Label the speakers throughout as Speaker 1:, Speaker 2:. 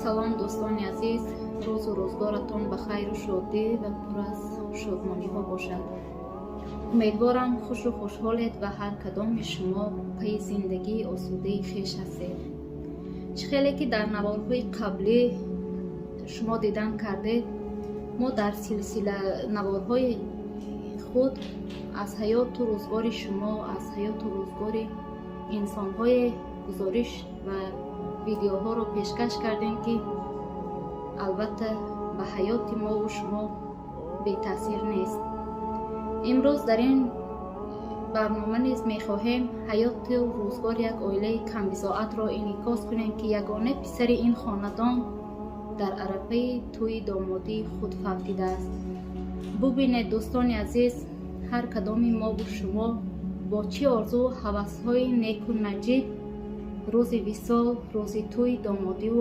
Speaker 1: Салом, дӯстони азиз, рӯзу рӯзгоратон ба хайру шодӣ ва пур аз шодмониҳо бошад. Умедворам, хушу хушҳолед ва ҳар кадоми шумо пайи зиндагии осудаи хеш ҳастед. Чӣ хеле ки дар наворҳои қаблӣ шумо дидан кардед, мо дар силсила наворҳои худ аз ҳаёту рӯзгори шумо, аз ҳаёту рӯзгори инсонҳое гузориш ва видеоҳоро пешкаш кардем, ки албатта ба ҳаёти мову шумо бетаъсир нест. Имрӯз дар ин барнома низ мехоҳем ҳаёту рӯзгори як оилаи камбизоатро инъикос кунем, ки ягона писари ин хонадон дар арафаи тӯи домодии худ фавтидааст. Бубинед, дӯстони азиз, ҳар кадоми мову шумо бо чӣ орзуу ҳавасҳои неку наҷиб рӯзи висол, рӯзи тӯи домодиву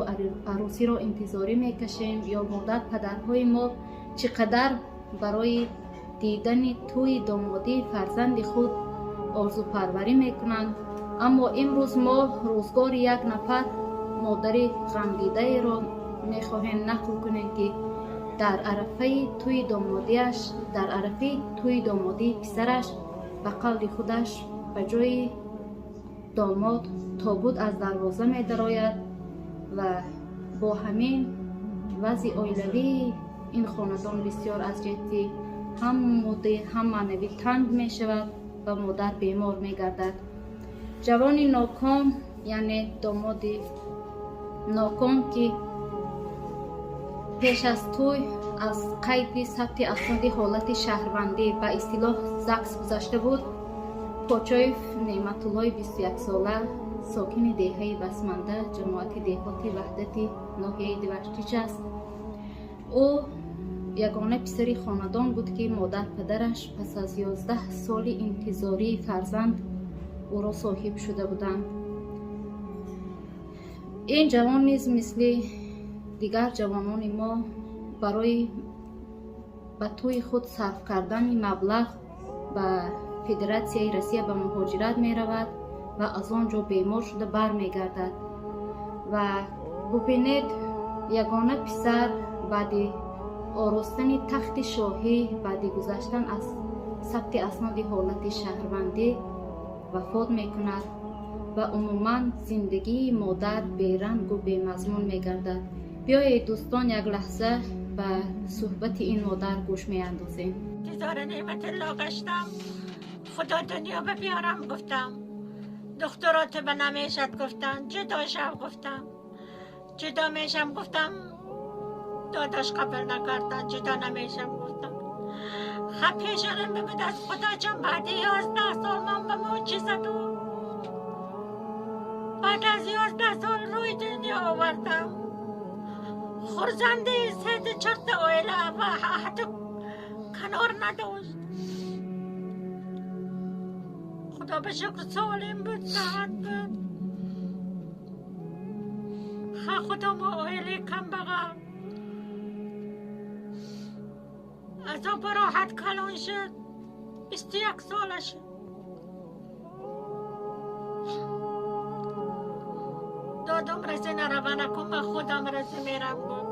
Speaker 1: арӯсиро интизорӣ мекашем, ё модар падарҳои мо чӣ қадар барои дидани тӯи домодии фарзанди худ орзупарварӣ мекунанд. Аммо имрӯз мо рӯзгори як нафар модари ғамдидаеро мехоҳем нақл кунем, ки дар арафаи тӯи домодиаш, дар арафаи тӯи домодии писараш, ба қавли худаш, ба ҷои домод тобут аз дарвоза медарояд ва бо ҳамин вазъи оилавии ин хонадон бисёр аз ҷиҳати ҳам моддӣ, ҳам маънавӣ танг мешавад ва модар бемор мегардад. Ҷавони ноком, яъне домоди ноком, ки пеш аз тӯй аз қайди сабти асноди ҳолати шаҳрвандӣ, ба истилоҳ ЗАГС, гузашта буд, Почоев Неъматуллои 21сола, сокини деҳаи Басманда, ҷамоати деҳоти Ваҳдати ноҳияи Деваштич аст. Ӯ ягона писари хонадон буд, ки модар падараш пас аз 11 соли интизории фарзанд ӯро соҳиб шуда буданд. Ин ҷавон низ мисли дигар ҷавонони мо барои ба тӯи худ сарф кардани маблағ ба Федератсияи Россия ба муҳоҷират меравад ва аз он ҷо бемор шуда бармегардад. Ва бубинед, ягона писар баъди оростани тахти шоҳӣ, баъди гузаштан аз сабти асноди ҳолати шаҳрвандӣ вафот мекунад ва умуман зиндагии модар берангу бемазмун мегардад. Биёед, дӯстон, як лаҳза ба суҳбати ин модар гӯш меандозем.
Speaker 2: Интизори Неъматулло гаштам, худо дунё бибиёрам гуфтам. Духтурот ба намешад гуфтан, ҷудо шав гуфтам. Ҷудо мешам гуфтам, додаш қабул накардан, ҷудо намешам гуфтам. Хаб пешонам бибуд аз худо ҷон, баъди 11 сол ман ба мӯъҷиза дод. Баъд аз 11 сол рӯи дунё овардам. Хурзанди седу чорта оила ва ҳатто канор надошт. Худо ба шукр, солим буд, саҳат буд. Ха, худо, мо оилаи камбағал. Азобу роҳат калон шуд, 21 сола шуд. Додам раси нарава накун, ман худам раси мерам гуфт.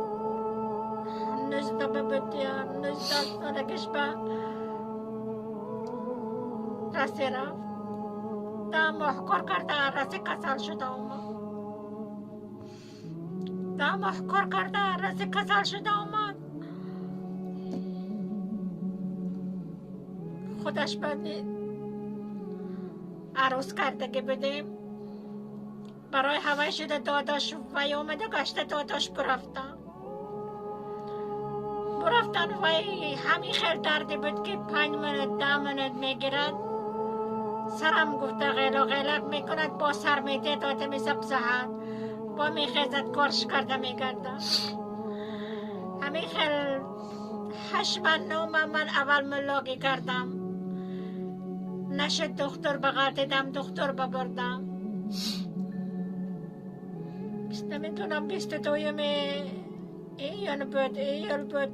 Speaker 2: 19 бибуд я 19 солагиш ба раси рафт. 10 моҳ кор карда, раси касал шуда омад. 10 моҳ кор карда, раси касал шуда омад. Худаш ба арӯс кардагӣ будем. Барои ҳавай шуда додаш вай омада гашта, додаш бурафтан. Бурафтан, вай ҳамин хел дарде буд, ки 5 минут, 10 минут мегирад. Сарам гуфта ғело ғелак мекунад, бо сар медиҳад, одами сабзаҳат. Бо мехезад, корш карда мегардад. Ҳамин хел 8 ман, 9 ман ман аввал муллогӣ кардам. Нашуд, духтур бағалтидам, духтур бабурдам. Намедонам, 22-юми июн буд, июл буд.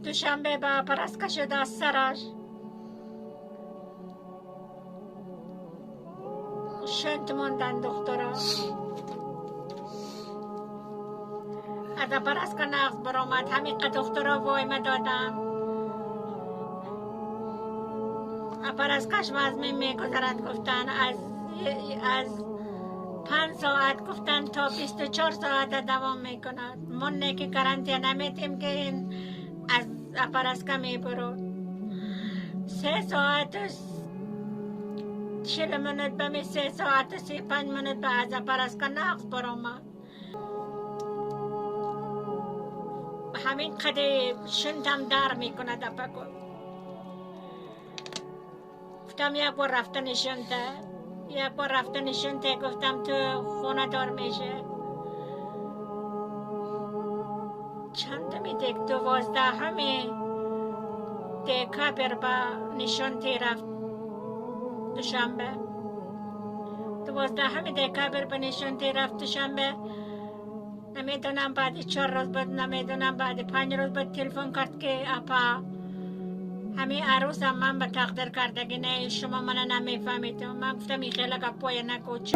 Speaker 2: Душанбе ба параска шуда аз сараш. Шунт мондан духтура. از پرسکا نقص برآمد. همین دخترها وایمه دادن. پرسکش وزمی میگذرد گفتن از 5 ساعت گفتن تا 24 ساعت دوام میکند. من نه که گارانتی نمیتیم که این از پرسکا میبرد. 3 ساعت 40 منت به 3 ساعت 35 منت به از پرسکا نقص برآمد. همین قدر شندم در میکند. اپا گفتم یک بار رفته نشونده، یک بار رفته نشونده، گفتم تو خونه دار میشه. چند میدک 12 همه دکابر با نشونده رفت دوشنبه. 12 همه دکابر به نشونده رفت دوشنبه. نمیدونم بعد 4 روز بعد، نمیدونم بعد 5 روز بعد تلفن کرد که اپا همین عروس هم من به تقدیر کردگی نه، شما من نمیفهمید. من گفتم این خیلی گپای نکوچ.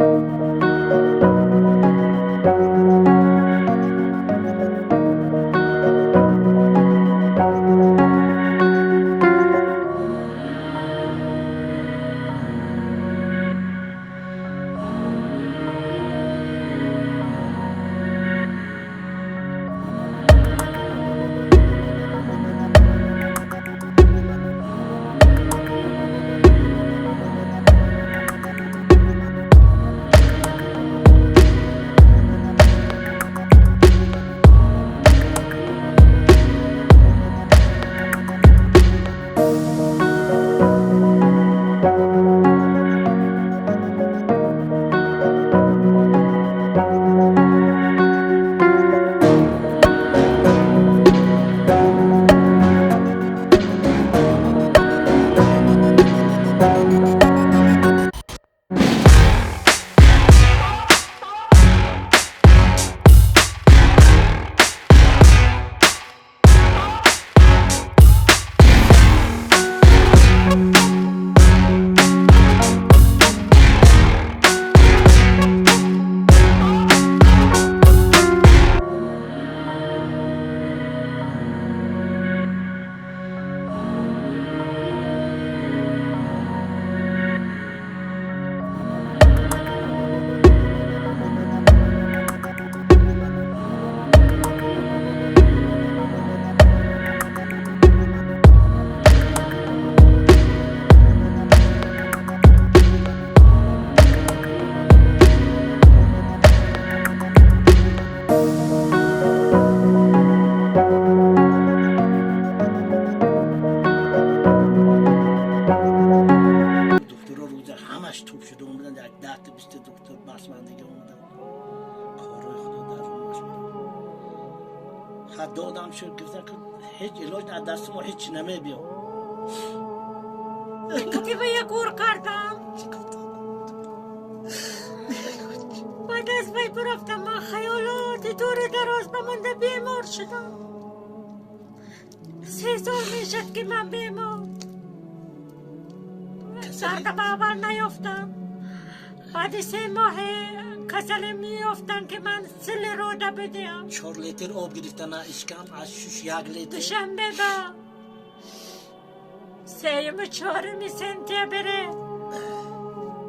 Speaker 3: دادم شد گفتن که هیچ علاج از دست ما هیچ نمیبیام.
Speaker 2: کتیبه یک گور کردم. بعد از وی برفتم من خیالات دور دراز بمانده بیمار شدم. 3 سال میشد که من بیمار. دردم اول نیافتم. بعد 3 ماه کسل میافتن که من سل روده بدیم.
Speaker 3: 4 لیتر آب گرفتن اشکم از 6 1 لیتر.
Speaker 2: دوشنبه با 3 و 4 سنتیبر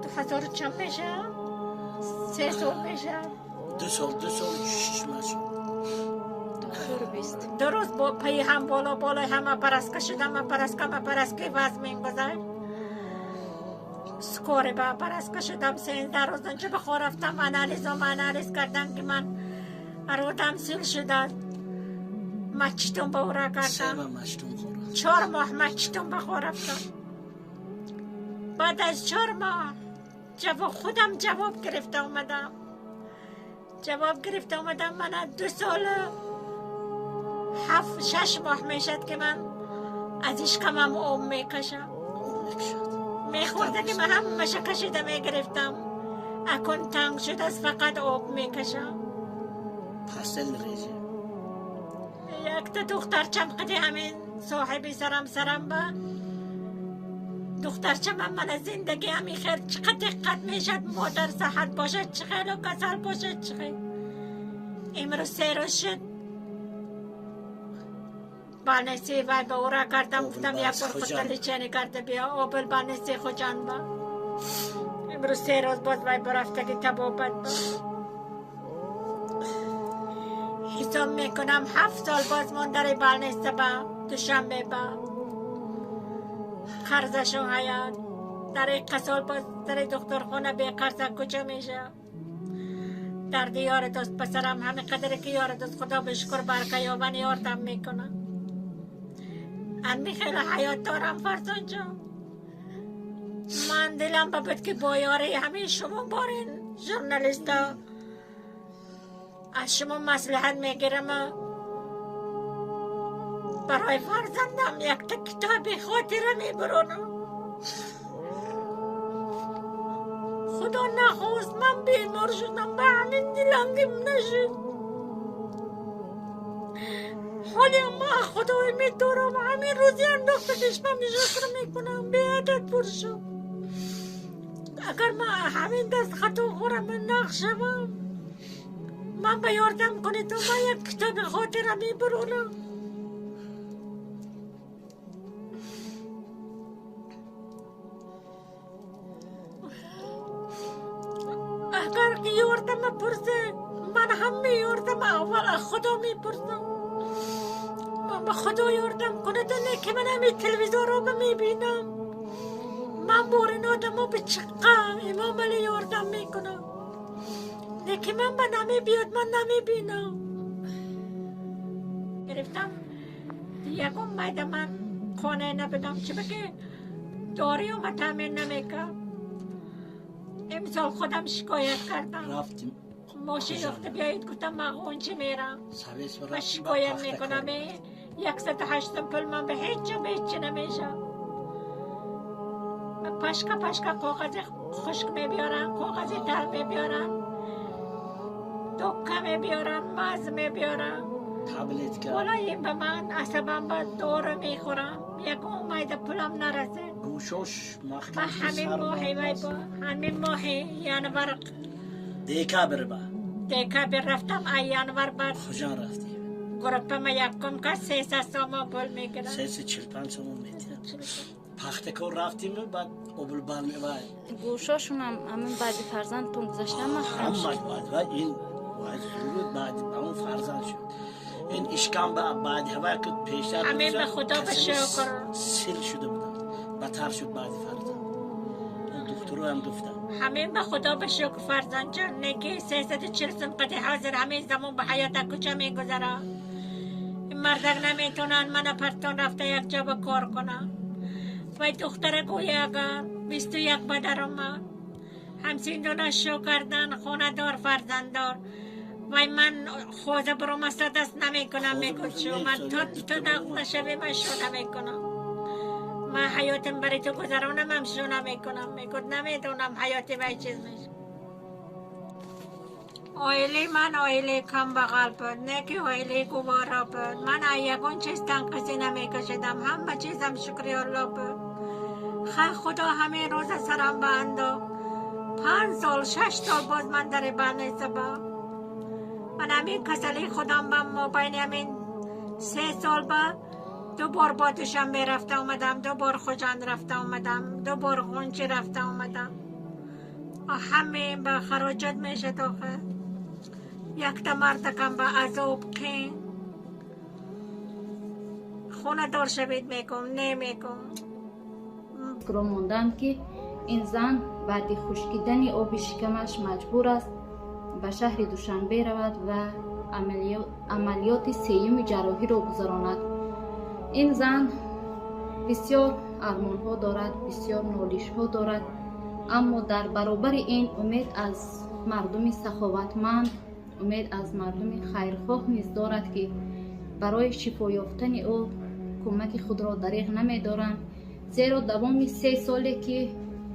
Speaker 2: 2000 چند میشه؟ 3 سال میشه.
Speaker 3: 2 سال 2 سال 6 ماه.
Speaker 1: 2020.
Speaker 2: درست با پی هم بالا بالا همه پرسکه شدم، پرسکه پرسکه وزن میگذشت. سکوره با پرسکه شدم. 13 روز اونجا به خور رفتم. آنالیز کردم که من رودم سیل شده. مچتون به اورا کردم. 4 ماه مچتون به خور رفتم. بعد از 4 ماه جواب خودم جواب گرفته اومدم. جواب گرفته اومدم. من 2 سال 6 ماه میشد که من از اشکمم آب میکشم. میخورده که من همشه کشیده میگرفتم. اکن تنگ شده از فقط آب میکشم.
Speaker 3: پسل ریزه.
Speaker 2: یک تا دخترچم قدی همین صاحبی سرم با دخترچم هم من زندگی همین خیر چقدر دقت میشد. مادر صحت باشد چه خیلی و کسل باشد چه خیلی. امروز 3 روز شد بالنسی وای به اورا کردم، گفتم یک بار خودت لیچنی کرده بیا اوبل بالنسی خوجان با. امروز 3 روز باز وای برفتگی تبابت با. حساب میکنم 7 سال باز مونده بالنسی با دوشنبه با قرضشون حیات در یک سال باز در دکترخانه به قرض کجا میشه. درد یار دوست پسرم همه قدر که یار دوست خدا بشکر برکه یاون یاردم میکنم. من خیلی حیات دارم فرزان جان. من دلم بود که با یاری همین شما بارین ژورنالیستا از شما مصلحت میگیرم برای فرزندم یک تا کتاب خاطره میبرونم. خدا نخواست من بیمار شدم، به همین دلنگیم نشد. حالی ما خدای میدارم، همین روزی انداخته چشمم شکر میکنم، به عدد پر شد. اگر من همین دست خطا خورم نقشم، من به یاردم کنید تا من یک کتاب خاطره میبرونم. اگر که یاردم پرسه من هم میاردم، اول از خدا میپرسم. من به خدا یاردم کنه نه که من همین تلویزیون رو میبینم. من بارین آدم رو به چقه امام علی یاردم میکنم، نه که من به نمی بیاد من نمیبینم. گرفتم یکم میده من خانه نبودم، چه بگه داری و تامین نمیکرد. امسال خودم شکایت کردم،
Speaker 3: رفتیم
Speaker 2: ماشین وقت بیایید گفتم من غنچه میرم و شکایت میکنم. 108 پول من به هیچ جا به هیچ نمیشه. پشکا پشکا کاغذ خشک میبیارن، کاغذ تر میبیارن، دکه میبیارن، مز میبیارن، والا این به من عصبم به دور میخورم. یک امید پولم نرسه.
Speaker 3: گوشوش محکم
Speaker 2: همین ماهی وای با همین ماهی ینور
Speaker 3: دکابر با
Speaker 2: دکابر رفتم. ای ینور بعد
Speaker 3: کجا رفتی؟
Speaker 2: گروپ ما یکم که 300 سوم پول میگیرن،
Speaker 3: 345 سوم میتیم. پختکور رفتیم بعد اوبل بالمی وای
Speaker 1: گوشاشون هم همین بعد فرزندتون گذاشتن
Speaker 3: محکم شد. بعد این وای زود بعد اون فرزند شد. این اشکام بعد هوا که پیشتر
Speaker 2: همین به خدا به شکر
Speaker 3: سیل شده بود، بدتر شد بعد فرزند. دکتر هم گفتن
Speaker 2: همین به خدا به شکر فرزند جان نگی 340 سم قد حاضر همین زمان به حیات کوچه میگذره. این مردک نمیتونن من پرتون رفته یک جا به کار کنم. و دختر گویه اگر 21 بدر آمد همسین دونه شو کردن، خونه دار فرزند دار. وای من خوزه برو دست نمیکنم، میگو شو من تا نقد نشوی من شو نمیکنم. من حیاتم برای تو گذرانم هم شو نمیکنم. میگو نمیدونم حیاتی به چیز میشه. آیله من آیله کم بغل بود، نه که آیله گوارا بود. من یگان چیز تنقصی نمیکشیدم، همه چیزم شکری الله بود. خدا همه روز سرم به انداخت. 5 سال 6 سال باز من در بند با من همین کسلی خودم با مابین همین 3 سال با 2 بار با دوشنبه رفته آمدم، 2 بار خوجند رفته آمدم، 2 بار غنچه رفته آمدم. همه به خراجت میشه آخه. یک تا مردکم به عذاب قین خونه دار شوید میکن نمیکن.
Speaker 1: رو موندم که این زن بعد خشکیدن آب شکمش مجبور است به شهر دوشنبه رود و عملیات سیوم جراحی را گذراند. این زن بسیار ارمانها دارد، بسیار نالشها دارد، اما در برابر این امید از مردم سخاوتمند، امید از مردم خیرخواه نیز دارد که برای شفا یافتن او کمک خود را دریغ نمی‌دارند. زیرا دوام 3 سالی که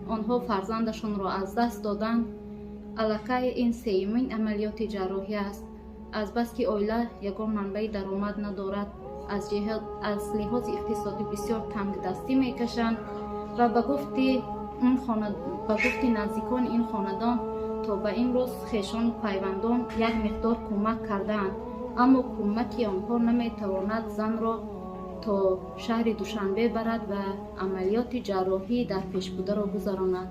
Speaker 1: آنها فرزندشان را از دست دادند، الکی این سیومین عملیات جراحی است. از بس که عائله یگان منبع درآمد ندارد، از لحاظ اقتصادی بسیار تنگ دستی میکشند و به گفت نزدیکان این خاندان تا به امروز خویشان و پیوندان یک مقدار کمک کرده‌اند، اما کمک آنها نمیتواند زن را То шаҳри Душанбе барад ва амалиёти ҷарроҳӣ дар пешбударо гузаронад.